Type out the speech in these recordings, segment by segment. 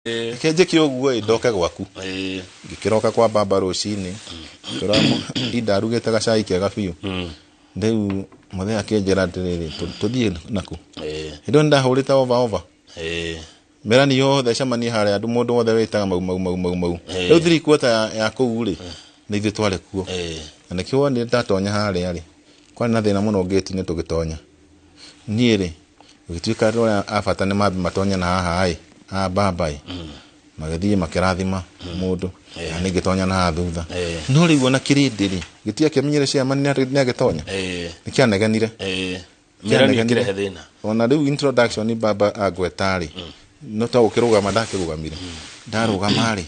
Reke njĩke ũguo ĩ ndoke gwaku. Ngĩkĩroka kwa baba rũcinĩ, ngĩkora inda arugĩte gacai kega biũ. Rĩu mũthee akĩnjĩra atĩrĩrĩ, tũthiĩ naku. Hĩndĩ ĩyo nĩndahũrĩte over over. Mĩrani yothe ĩcemanie harĩa andũ mũndũ wothe wĩtaga mau mau mau mau mau. Rĩu 3/4 ya kũu rĩ, nĩ ithuĩ twarĩ kuo. Na nĩkĩo wonire ndatonya harĩa rĩ, kwarĩ na thĩna mũno ngĩti-inĩ tũgĩtonya. Niĩ rĩ, gũgĩtuĩka andũ arĩa a bata nĩ mambe matonye na haha ĩ, a baba ĩ, magĩthiĩ makĩrathima mũndũ, na niĩ ngĩtonya na haha thutha. No rĩu ona kĩrĩndĩ rĩ, gĩtiakĩmenyire chairman nĩ agĩtonya. Nĩ kĩanegenire. Mĩranio ĩkĩrehe thĩna. Ona rĩu introduction baba angweta rĩ, no to gũkĩrũgama ndakĩrũgamire. Ndarũgama rĩ,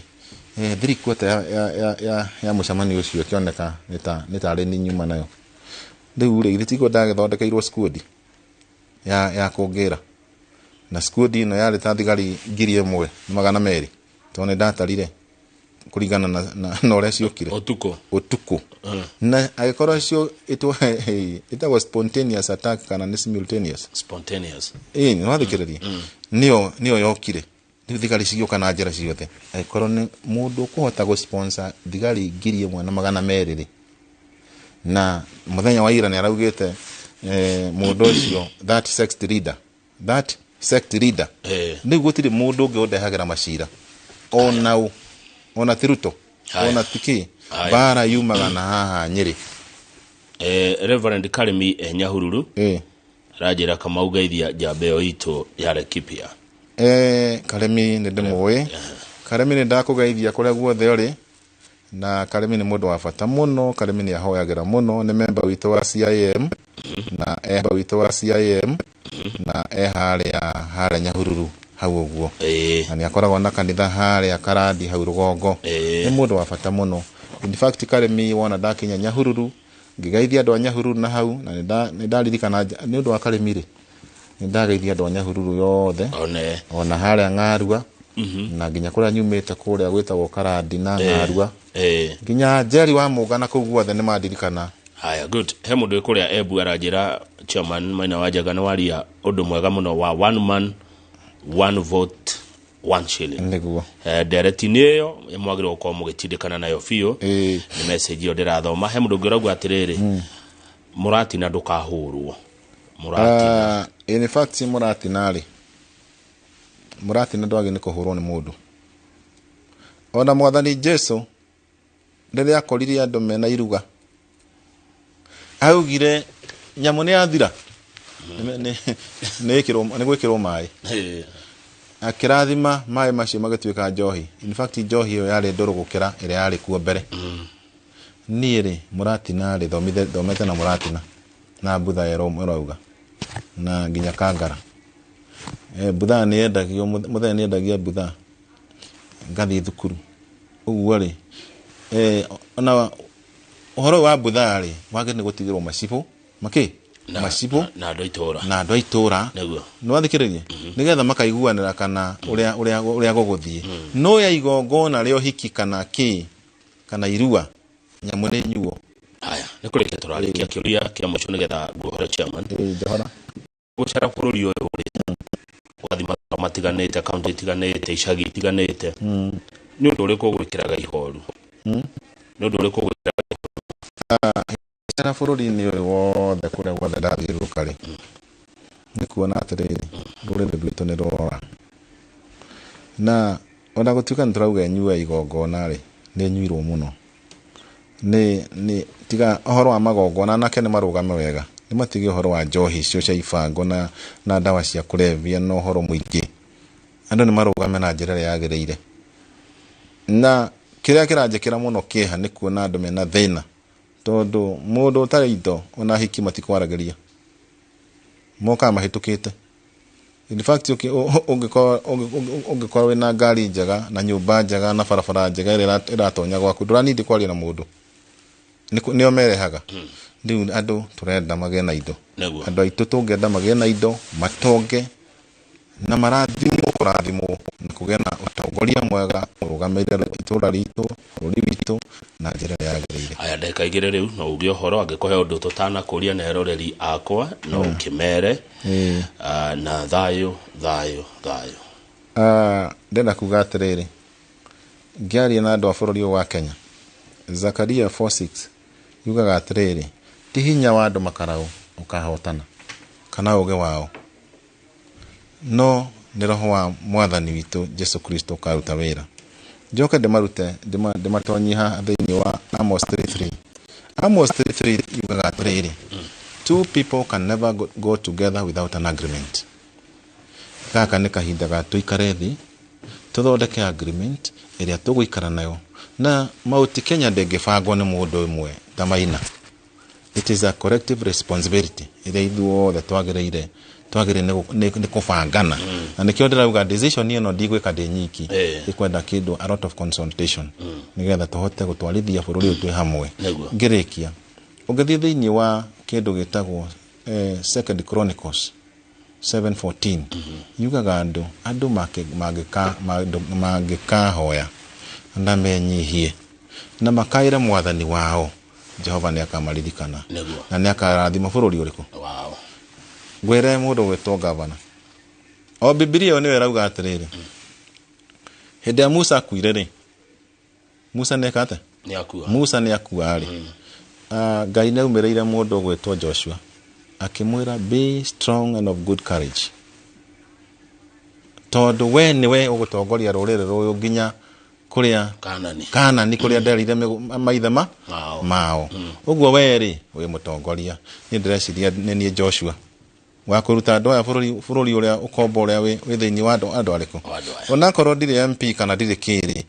3/4 ya mũcemanio ũcio ĩkĩoneka nĩ tarĩ niĩ nyuma nayo. Rĩu rĩ, githĩ tiguo ndagĩthondekeirwo squad ya kũngĩra. Na squad ĩno yarĩ ta thigari 1200, tondũ nĩ ndatarire kũringana na ũrĩa ciokire. Ũtukũ. Ũtukũ. Na agĩkorwo cio ĩtagwo spontaneous attack kana nĩ simultaneous? Spontaneous. Ĩĩ, nĩ wathikĩrĩria? Nĩyo yokire. Rĩu thigari cigĩũka na njĩra ciothe. Angĩkorwo nĩ mũndũ ũkũhota gũ-sponsor thigari 1200 rĩ, na mũthenya wa ira nĩ araugĩte, mũndũ ũcio, that sect leader, that sect leader, rĩu gũtirĩ mũndũ ũngĩ ũndehagĩra macira ona ũ, ona ti Ruto, ona ti kĩ. Mbara yumaga na haha Nyĩrĩ. Reverend Karimi Nyahururu aranjĩra Kamau geithia njamba ĩyo itũ ya Laikipia. Karimi nĩ ndĩmũĩ. Karimi nĩ ndakũgeithia kũrĩa guothe ũrĩ, na Karimi nĩ mũndũ wa bata mũno. Karimi nĩ ahoyagĩra mũno, nĩ member witũ wa CIM, na e member witũ wa CIM, na e harĩa Nyahururu hau ũguo. Na nĩ akoragwo na kanitha harĩa Karandi hau rũgongo. Nĩ mũndũ wa bata mũno. In fact, Karimi wona ndakinya Nyahururu, ngĩgeithia andũ a Nyahururu na hau, na nĩ ndaririkana nĩ ũndũ wa Karimi rĩ, nĩ ndageithia andũ a Nyahururu yothe. One. Ona harĩa Ng'arua, na nginya kũrĩa nyumĩte kũrĩa gwĩtagwo Karandi na Ng'arua. Nginya Njeri wa Mũnga na kũu guothe nĩ mandirikana. Haya, good. He mũndũ wĩ kũrĩa Embu aranjĩra chairman Maina wa Njenga nĩ waria ũndũ mwega mũno wa one man one vote one shilling. Nĩguo. Ndereti-inĩ ĩyo mwagĩrĩirwo gũkorwo mũgĩtindĩkana nayo biũ. Nĩ message ĩyo ndĩrathoma. He mũndũ ũngĩ ũrauga atĩrĩrĩ, mũratina ndũkahũrwo. Mũratina. In fact, mũratina rĩ, mũratina ndwagĩ nĩ kũhũrwo nĩ mũndũ. Ona mwathani Jesu rĩrĩa akorire andũ mena iruga, augire nyamũ nĩ yathira, nĩ gwĩkĩrwo maĩ. Akĩrathima maĩ macio magĩtuĩka njohi. In fact, njohi ĩyo yarĩ ndũrũ gũkĩra ĩrĩa yarĩ kuo mbere. Niĩ rĩ, mũratina rĩ, thomete na mũratina na mbutha ĩrauga na nginya kangara. Mbutha nĩ yendagio, mũthee nĩ endagia mbutha, ngathiĩ thukuru. Ũguo rĩ, ona ũhoro ũyũ wa mbutha rĩ, wagĩrĩirwo nĩ gũtigĩrwo macibũ, makĩ? Macibũ na andũ a itũũra. Na andũ a itũũra. Nĩguo. Nĩ wathikĩrĩria? Nĩgetha makaiguanĩra kana ũrĩa gũgũthiĩ. No ya igongona rĩa ũhiki kana kĩ, kana irua, nyamũ nĩ nyuo. Haya, nĩ kũrĩkia tũrarĩkia kĩũria kĩa mũico nĩgetha nguohore chairman. Ĩĩ, njohora. Gũcera bũrũri ũyũ rĩ, ũgathiĩ matũũra matiganĩte, kaũntĩ itiganĩte, icagi itiganĩte, nĩ ũndũ ũrĩkũ ũgwĩkĩraga ihoru? Nĩ ũndũ ũrĩkũ ũgwĩkĩraga ihoru? Gũcera bũrũri-inĩ ũyũ wothe kũrĩa guothe ndathiũrũrũka rĩ, nĩ kuona atĩrĩrĩ, rũrĩrĩ rwitũ nĩ rũrora. Na ona gũtuĩka nĩ tũrauga ĩnyue igongona rĩ, nĩ ĩnyuirwo mũno. Nĩ tiga ũhoro wa magongona, anake nĩ marũgame wega, nĩ matige ũhoro wa njohi icio cia ibango na ndawa cia kũrebia na ũhoro mũingĩ. Andũ nĩ marũgame na njĩra ĩrĩa yagĩrĩire. Na kĩrĩa kĩranjĩkĩra mũno kĩeha nĩ kuona andũ mena thĩna, tondũ mũndũ ũtarĩ indo ona ahiki matikwaragĩria, mokaga mahĩtũkĩte. In fact, ũngĩkorwo wĩna ngari njega na nyũmba njega na barabara njega ĩrĩa ĩratonya gwaku, ndũranindi kwaria na mũndũ. Nĩo merehaga. Rĩu andũ tũrenda magĩe na indo. Andũ aitũ tũngĩenda magĩe na indo, matonge na marathimwo kũrathimwo na kũgĩe na ũtongoria mwega ũrũgamĩrĩre itũũra ritũ, bũrũri witũ na njĩra ĩrĩa yagĩrĩire. Aya, ndagĩka igĩrĩ rĩu no uge ũhoro, angĩkorwo he ũndũ tũtanakũria na eroreri akwa no ũkĩmere. Na thayũ, thayũ, thayũ. Ndĩrenda kuga atĩrĩrĩ, ngĩaria na andũ a bũrũri ũyũ wa Kenya, Zakaria 4:6 yugaga atĩrĩrĩ, ti hinya wa andũ makaraũ ũkahotana kana ũgĩ wao, no nĩ roho wa mwathani witũ Jesu Kristo ũkaruta wĩra. Njoke ndĩmarute ndĩmatonyie haha thĩinĩ wa Amos 3:3. Amos 3:3 yugaga atĩrĩrĩ, two people can never go together without an agreement. Gaka nĩ kahinda ga tũikare thĩ tũthondeke agreement ĩrĩa tũgũikara nayo, na Mount Kenya ndĩngĩbangwo nĩ mũndũ ũmwe ta Maina. It is a collective responsibility ĩrĩa ithuothe twagĩrĩire nĩ kũbangana. Na nĩkĩo ndĩrauga decision ĩno ndigwĩka ndĩ nyiki, ĩkwenda kĩndũ a lot of consultation nĩgetha tũhote gũtwarithia bũrũri ũyũ twĩ hamwe. Ngĩrĩkia, ũngĩthiĩ thĩinĩ wa kĩndũ gĩtagwo Second Chronicles 7:14, yugaga andũ mangĩkahoya na menyihie na makaĩre mwathani wao, Jehova nĩ akamaririkana na nĩ akarathima bũrũri ũrĩkũ. Ngwĩre mũndũ gwĩtwo gavana, o Bibilia ĩyo nĩyo ĩrauga atĩrĩrĩ, hĩndĩ ya Musa akuire rĩ, Musa nĩeka atĩa? Musa nĩ akua rĩ, Ngai nĩ aumĩrĩire mũndũ gwĩtwo Joshua akĩmwĩra, be strong and of good courage, tondũ we nĩwe ũgũtongoria rũrĩrĩ rũyũ nginya kũrĩa Kanani, kũrĩa nderire maithe mao. Ũguo we rĩ wĩ mũtongoria. Niĩ ndĩreciria nĩ niĩ Joshua wa kũruta andũ aya bũrũri ũrĩa ũkombo ũrĩa wĩ thĩinĩ wa andũ arĩkũ. Onakorwo ndirĩ MP kana ndirĩ kĩrĩ,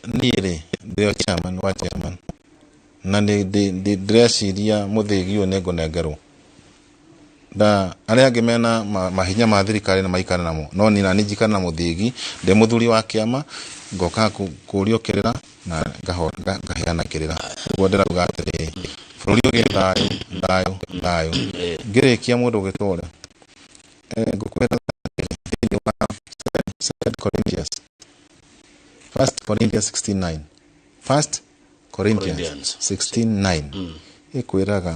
niĩ rĩ ndĩ chairman wa chairman, na ndĩreciria mũthĩgi ũyũ nĩngũnengerwo. Na arĩa angĩ mena mahinya ma thirikari na maikare namo, no niĩ nani njikare na mũthĩgi, ndĩ mũthuri wa kĩama, ngoka kũrio kĩrĩra na ngaheana kĩrĩra. Ũguo ndĩrauga atĩrĩrĩ, bũrũri ũgĩe thayũ, thayũ, thayũ. Ngĩrĩkia mũndũ ũgĩtwo ũrĩa, ngũkwĩra thĩinĩ wa Second Corinthians, First Corinthians 16:9, First Corinthians 16:9 ĩkwĩraga,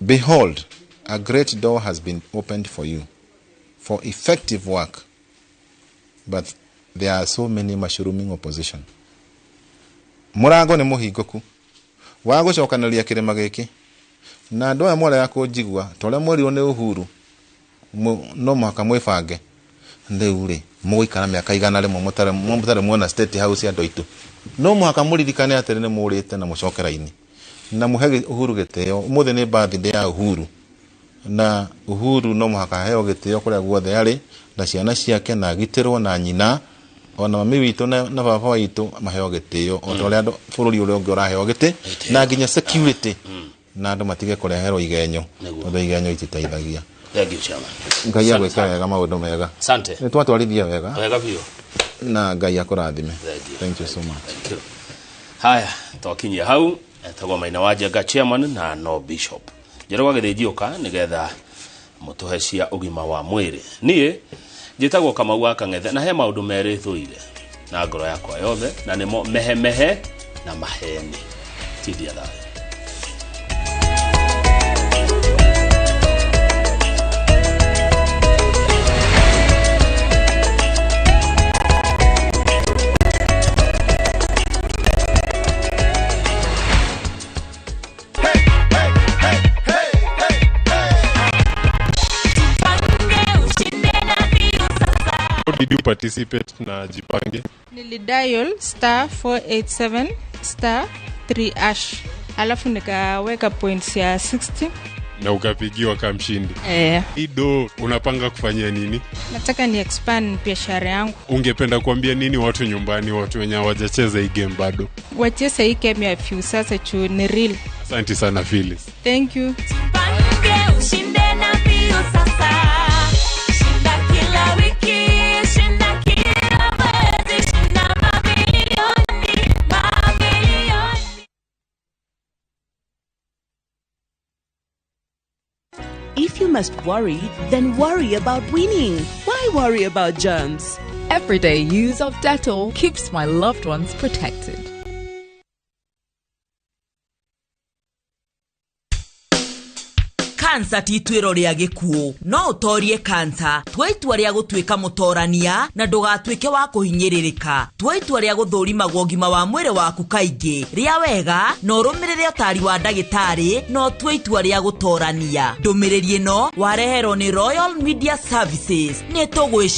behold, a great door has been opened for you for effective work, but there are so many mushrooming opposition. Mũrango nĩ mũhingũku wa gũcokanĩria kĩrĩma gĩkĩ, na andũ aya mwarega kũnjigua ta ũrĩa mwerirwo nĩ Uhuru, no mũhaka mwĩbange. Rĩu rĩ mũgũikara mĩaka 100 mũtarĩ muona State House andũ aitũ. No mũhaka mũririkane atĩrĩ nĩ mũrĩte na mũcoke raini na mũhe Uhuru gĩtĩo. Ũmũthĩ nĩ birthday ya Uhuru, na Uhuru no mũhaka aheo gĩtĩo kũrĩa guothe arĩ na ciana ciake, na agitĩrwo na nyina, ona mami witũ na baba witũ maheo gĩtĩo o ta ũrĩa andũ bũrũri ũrĩa ũngĩ ũraheo gĩtĩ, na nginya security, na andũ matige kũreherwo igenyo, tondũ igenyo ititeithagia. Thank you, chairman. Ngai agwĩke wega maũndũ mega. Asante. Nĩ twatwarithia wega. Wega biũ. Na Ngai akũrathime. Thank you so much. Thank you. Haya, twakinyia hau. Etagwo Maina wa Njenga chairman na no bishop. Njerũ wa Gĩthĩnji ũka nĩgetha mũtũhe cia ũgima wa mwĩrĩ. Niĩ njĩtagwo Kamau wa Kang'ethe, na he maũndũ merĩ thũire na ngoro yakwa yothe, na nĩmo mehemehe na maheni. Tithia thayũ. Did you participate na Jipange? Nilidial *487 *3# alafu nikaweka points ya 60 na ukapigiwa kama mshindi. Ido, unapanga kufanyia nini? Nataka ni expand biashara yangu. Ungependa kuambia nini watu nyumbani, watu wenye hawajacheza hii game bado? Wacheze hii game ya few sasa chu ni real. Asante sana Phyllis. Thank you. Jipange ushinde na few sasa. Shinda kila wiki, shinda kila mwezi, shinda mamilioni, mamilioni. If you must worry, then worry about winning. Why worry about germs? Everyday use of Dettol keeps my loved ones protected. Kansa ti ituĩro rĩa gĩkuũ, no ũtorie kansa. Tua itua rĩa gũtuĩka mũtorania na ndũgatuĩke wa kũhinyĩrĩrĩka. Tua itua rĩa gũthũrimagwo ũgima wa mwĩrĩ waku kaingĩ. Rĩa wega na ũrũmĩrĩre ũtaari wa ndagĩtarĩ na ũtue itua rĩa gũtorania. Ndũmĩrĩri ĩno wareherwo nĩ Royal Media Services. Nĩ tũgwĩciria.